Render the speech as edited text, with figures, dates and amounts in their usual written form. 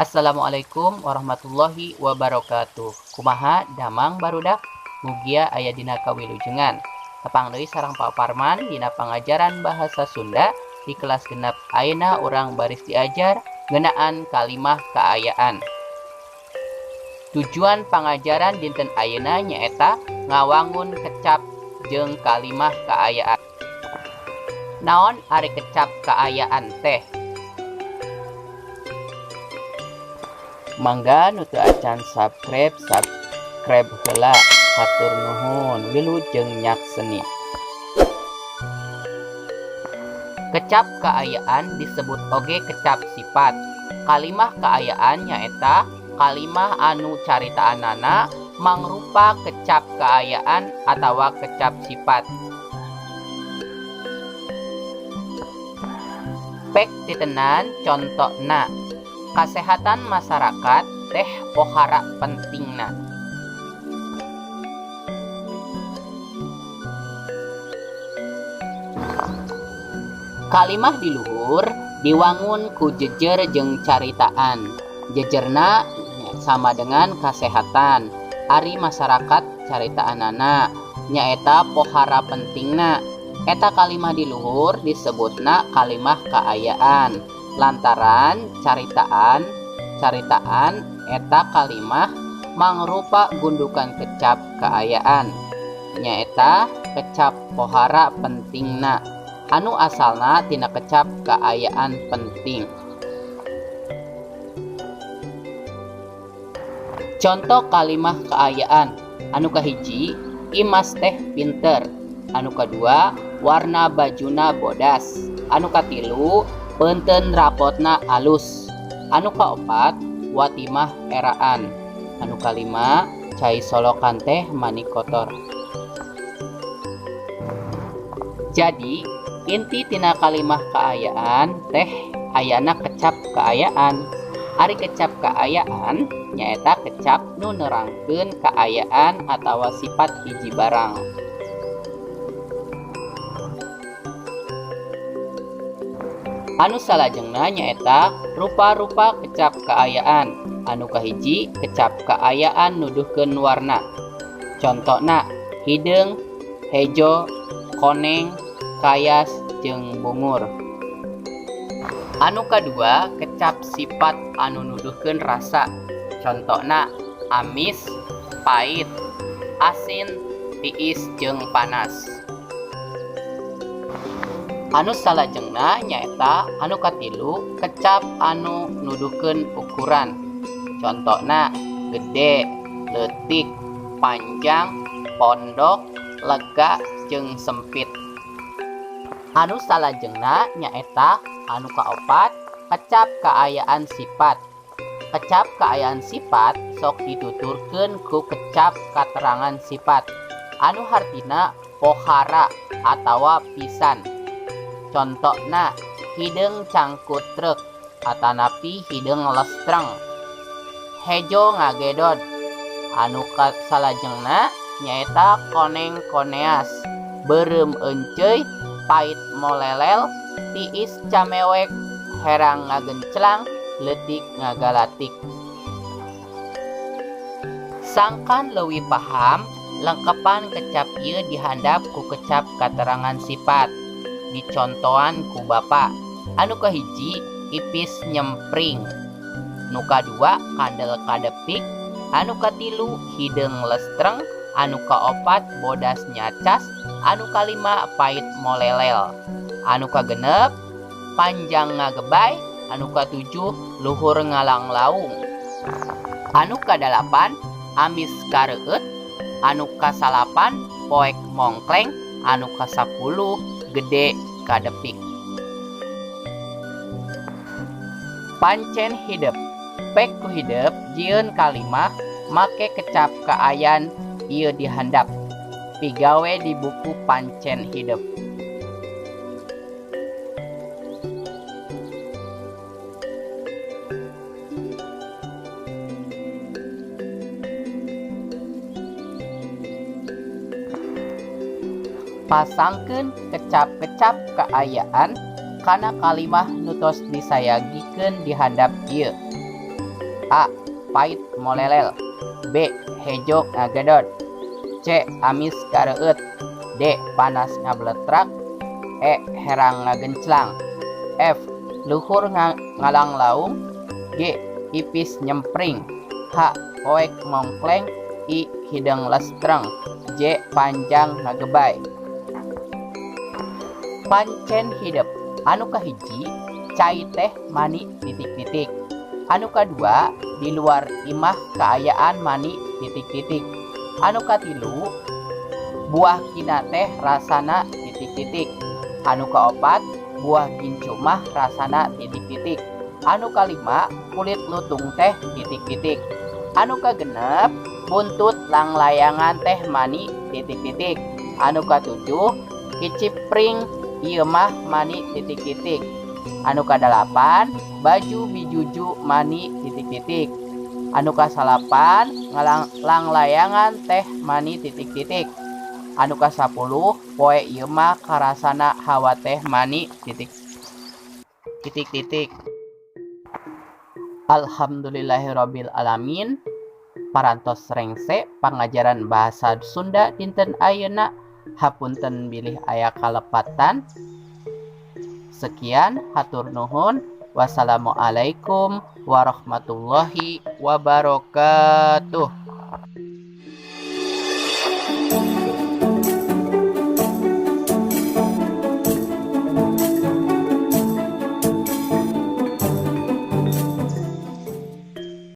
Assalamualaikum warahmatullahi wabarakatuh. Kumaha damang barudak, mugia aya dina kawilujengan. Tepang deui sareng Pak Parman dina pangajaran bahasa Sunda di kelas 6 ayeuna urang baris diajar ngeunaan kalimah kaayaan. Tujuan pangajaran dinten ayeuna nyaeta ngawangun kecap jeung kalimah kaayaan. Naon ari kecap kaayaan teh? Mangga nu teu acan subscribe, subscribe heula. Hatur nuhun, wilujeng nyakseni. Kecap kaayaan disebut oge kecap sifat. Kalimah kaayaan nyaeta kalimah anu caritaanana mangrupa kecap kaayaan atawa kecap sifat. Pek titenan contona. Kasehatan masyarakat teh pohara pentingna. Kalimah di luhur diwangun ku jejer jeung caritaan. Jejerna sama dengan kasehatan. Ari masyarakat caritaanana nyaeta pohara pentingna. Eta kalimah di luhur disebutna kalimah kaayaan. Lantaran caritaan eta kalimah mangrupa gundukan kecap kaayaan. Nyaeta kecap pohara pentingna anu asalna tina kecap kaayaan penting. Contoh kalimah kaayaan anu kahiji, Imas teh pinter. Anu kadua, warna bajuna bodas. Anu katilu, peunteun rapotna alus. Anu kaopat, watimah eraan. Anu kalima, cai solokan teh mani kotor. Jadi inti tina kalimah kaayaan teh ayana kecap kaayaan. Ari kecap kaayaan nyaeta kecap nu nerangkeun kaayaan atawa sifat hiji barang. Anu salajengna nyaeta rupa-rupa kecap kaayaan. Anu kahiji, kecap kaayaan nuduhkeun warna. Contona hideung, hejo, koneng, kayas, jeung bungur. Anu kadua, kecap sifat anu nuduhkeun rasa. Contona amis, pait, asin, tiis, jeung panas. Anu salajengna nyaeta anu katilu, kecap anu nuduhkeun ukuran. Contona gede, leutik, panjang, pondok, lega, jeung sempit. Anu salajengna nyaeta anu kaopat, kecap kaayaan sifat. Kecap kaayaan sifat sok dituturkeun ku kecap katerangan sifat anu hartina pohara atawa pisan. Contona hideung cangkutrek atanapi hideung lestreng, hejo ngagedod. Anu salajengna nyaeta koneng koneas, beureum enceuy, pait molelel, tiis camewek, herang ngagenclang, leutik ngagalatik. Sangkan leuwih paham, lengkepan kecap ieu dihandap ku kecap katerangan sifat. Dicontohan ku bapa. Anu kahiji, ipis nyempring. Nu kadua, kandel kadepik. Anu katilu, hideung lestreng. Anu kaopat, bodas nyacas. Anu kalima, pait molelel. Anu kagenep, panjang ngagebay. Anu katujuh, luhur ngalanglaung. Anu kadalapan, amis kareueut. Anu kasalapan, poek mongkleng. Anu kasapuluh, gede kadepik. Pancen hidep. Pek ku hidep jieun kalimah make kecap kaayan ieu dihandap. Pigawe di buku pancen hidep. Pasangkeun kecap-kecap kaayaan kana kalimah nu tos disayagikeun di handap ieu. A. Pait molelel. B. Hejo ngagedod. C. Amis kareueut. D. Panas ngabletrak. E. Herang ngagenclang. F. Luhur ngalanglaung. G. Ipis nyempring. H. Poek mongkleng. I. Hideung lestreng. J. Panjang ngagebay. Pancen hidep. Anu kahiji, cai teh mani titik-titik. Anu kadua, di luar imah kaayaan mani titik-titik. Anu katilu, buah kina teh rasana titik-titik. Anu kaopat, buah gincu mah rasana titik-titik. Anu kalima, kulit lutung teh titik-titik. Anu kagenep, buntut langlayangan teh mani titik-titik. Anu katujuh, kicipring ieu mah mani titik-titik. Anu kadalapan, baju bijuju mani titik-titik. Anu kasalapan, langlayangan teh mani titik-titik. Anu kasapuluh, poe ieu mah karasana hawa teh mani titik titik-titik. Alhamdulillahirabbil alamin. Parantos rengse pangajaran bahasa Sunda dinten ayeuna. Hapunten bilih aya kalepatan. Sekian, hatur nuhun. Wassalamualaikum warahmatullahi wabarakatuh.